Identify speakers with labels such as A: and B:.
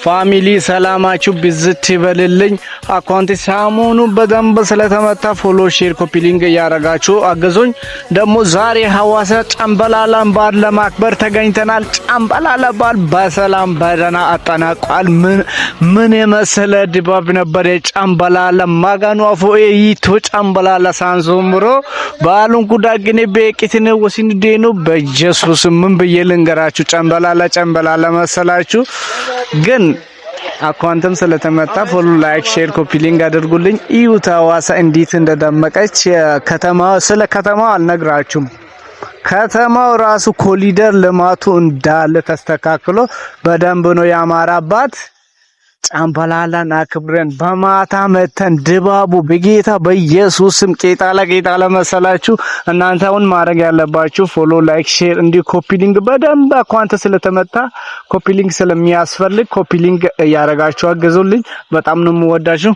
A: Family ሰላማችሁ ብዝት ይበልልኝ። Account ሰሞኑ በደንብ ስለተመታ follow፣ share፣ copy link እያረጋችሁ አገዙኝ። ደግሞ ዛሬ ሐዋሳ ጨምበላላን በዓል ለማክበር ተገኝተናል። ጨምበላላ በዓል በሰላም በደህና አጠናቋል። ምን ምን የመሰለ ድባብ ነበር የጨምበላላ ማጋኑ አፎ ይቶ ጨምበላላ ሳንሶምሮ በዓሉን ጉዳግኔ በቂትን ወሲን ዴኖ በኢየሱስ ምን ብዬ ልንገራችሁ? ጨምበላላ ጨምበላላ መሰላችሁ። ግን account ም ስለተመታ follow፣ like፣ share፣ copy link አድርጉልኝ። እዩት ሐዋሳ እንዴት እንደደመቀች። ከተማ ስለ ከተማው አልነግራችሁም። ከተማው ራሱ ኮሪደር ልማቱ እንዳለ ተስተካክሎ በደንብ ነው ያማረባት። ጫምባላላን አክብረን በማታ መተን ድባቡ በጌታ በኢየሱስ ስም ቄጣላ ቄጣላ መሰላችሁ። እናንተ አሁን ማድረግ ያለባችሁ follow፣ like፣ share እንዲሁ copy link በደንብ account ስለተመታ copy link ስለሚያስፈልግ copy link እያረጋችሁ አግዙልኝ። በጣም ነው የምወዳችሁ።